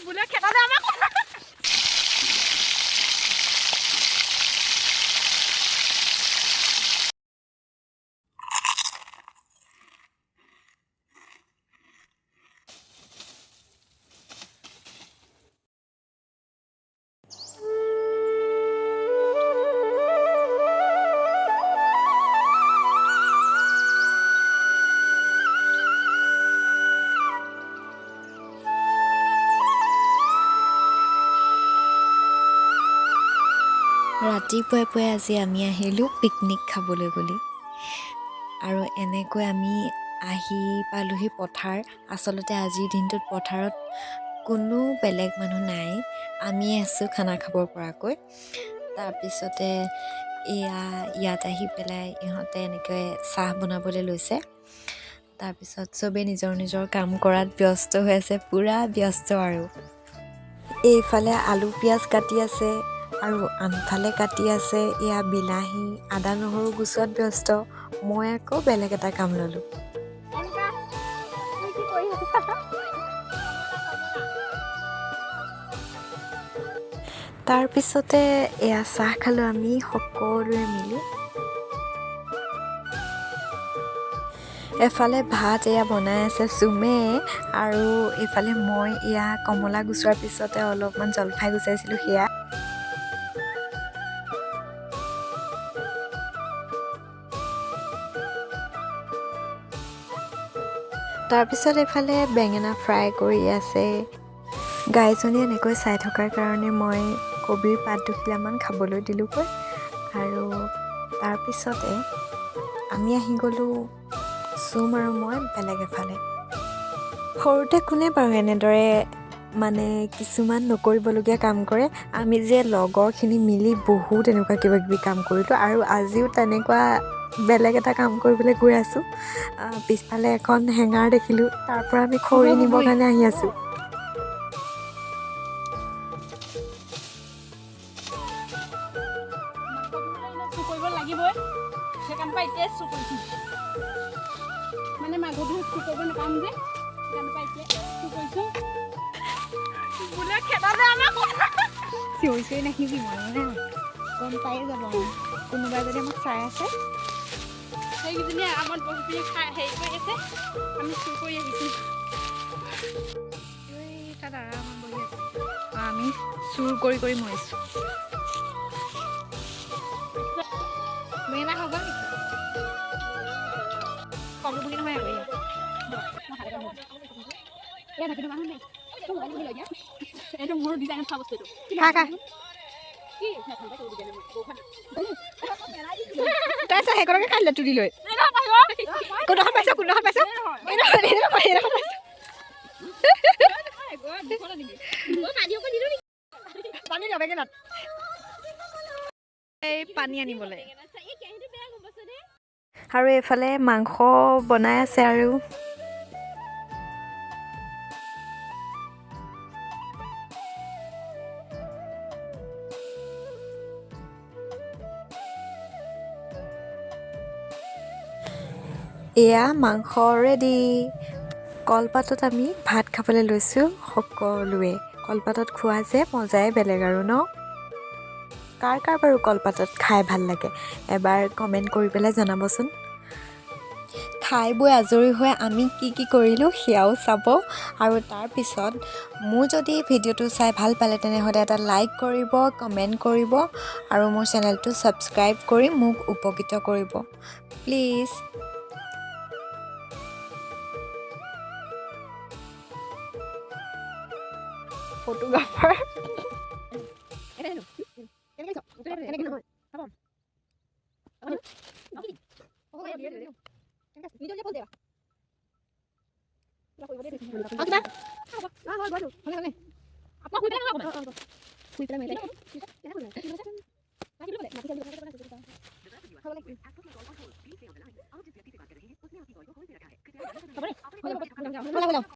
বোলে খেদালে আমাক। ৰাতিপুৱাই পুৱাই আজি আমি আহিলোঁ পিকনিক খাবলৈ বুলি। আৰু এনেকৈ আমি আহি পালোহি পথাৰ। আচলতে আজিৰ দিনটোত পথাৰত কোনো বেলেগ মানুহ নাই, আমিয়ে আছোঁ খানা খাব পৰাকৈ। তাৰপিছতে এয়া ইয়াত আহি পেলাই ইহঁতে এনেকৈ চাহ বনাবলৈ লৈছে। তাৰপিছত চবেই নিজৰ নিজৰ কাম কৰাত ব্যস্ত হৈ আছে, পূৰা ব্যস্ত। আৰু এইফালে আলু পিঁয়াজ কাটি আছে আৰু আনফালে কাটি আছে এয়া বিলাহী আদা নহৰু গুচোৱাত ব্যস্ত। মই আকৌ বেলেগ এটা কাম ল'লোঁ। এনেকুৱা তুমি কি কৰি আছা? তাৰপিছতে এয়া চাহ খালোঁ আমি সকলোৱে মিলি। এফালে ভাত এয়া বনাই আছে চুমে আৰু এইফালে মই এয়া কমলা গুচোৱাৰ পিছতে অলপমান জলফাই গুচাইছিলোঁ সেয়া। তাৰপিছত এইফালে বেঙেনা ফ্ৰাই কৰি আছে। গাইজনী এনেকৈ চাই থকাৰ কাৰণে মই কবিৰ পাত দুখিলামান খাবলৈ দিলোঁগৈ। আৰু তাৰপিছতে আমি আহি গ'লোঁ চুম আৰু মই বেলেগ এফালে। সৰুতে কোনে বাৰু এনেদৰে মানে কিছুমান নকৰিবলগীয়া কাম কৰে। আমি যে লগৰখিনি মিলি বহুত এনেকুৱা কিবা কিবি কাম কৰিলোঁ আৰু আজিও তেনেকুৱা বেলেগ এটা কাম কৰিবলৈ গৈ আছোঁ। পিছফালে এখন হেঙাৰ দেখিলোঁ, তাৰ পৰা আমি খৰি নিবৰ কাৰণে আহি আছোঁ। মাংস চুৰ কৰিব লাগিবই, সেইকাৰণে পৰা এতিয়াই চুৰ কৰিছোঁ। মানে মাঘৰ বিহুত চুৰ কৰিব নাপাম যে, সেইকাৰণে পৰা এতিয়াই চুৰ কৰিছোঁ। বোলে খেদালে আমাক। চিঞৰি চিঞৰি নাহিবি, মই মানে গম পায়ে যাব কোনোবাই যদি আমাক চাই আছে। সেইকেইজনীয়ে আৰামত বহি পিনি খাই হেৰি কৰি আছে, আমি চুৰ কৰি আহিছোঁ। এই তাত আৰামত বহি আছে, আমি চুৰ কৰি কৰি মৰিছোঁ। বেঙেনা হৈ গ'ল নেকি? কম বুলি নহয় আকৌ এয়া। এয়া ঢাকি থোৱা নাই, এইটো মোৰ ডিজাইনত খোৱা বস্তু এইটো। খা খা। কি? তই চা, সেইকণকে খাই দিলে তুলি লৈ। কোনডোখৰত পাইছ? কোনডোখৰত পাইছ? এইডোখৰত, এইডোখৰত, এইডোখৰত পাইছ। পানী ল বেঙেনাত, এই পানী আনিবলৈ। আৰু এইফালে মাংস বনাই আছে। আৰু এয়া মাংস ৰেডি। কলপাতত আমি ভাত খাবলৈ লৈছোঁ সকলোৱে। কলপাতত খোৱা যে মজাই বেলেগ আৰু ন? কাৰ কাৰ বাৰু কলপাতত খাই ভাল লাগে, এবাৰ কমেণ্ট কৰি পেলাই জনাবচোন। খাই বৈ আজৰি হৈ আমি কি কি কৰিলোঁ সেয়াও চাব। আৰু তাৰপিছত মোৰ যদি ভিডিঅ'টো চাই ভাল পালে, তেনেহ'লে এটা লাইক কৰিব, কমেণ্ট কৰিব আৰু মোৰ চেনেলটো ছাবস্ক্ৰাইব কৰি মোক উপকৃত কৰিব প্লিজ। ফটোগ্ৰাফাৰ।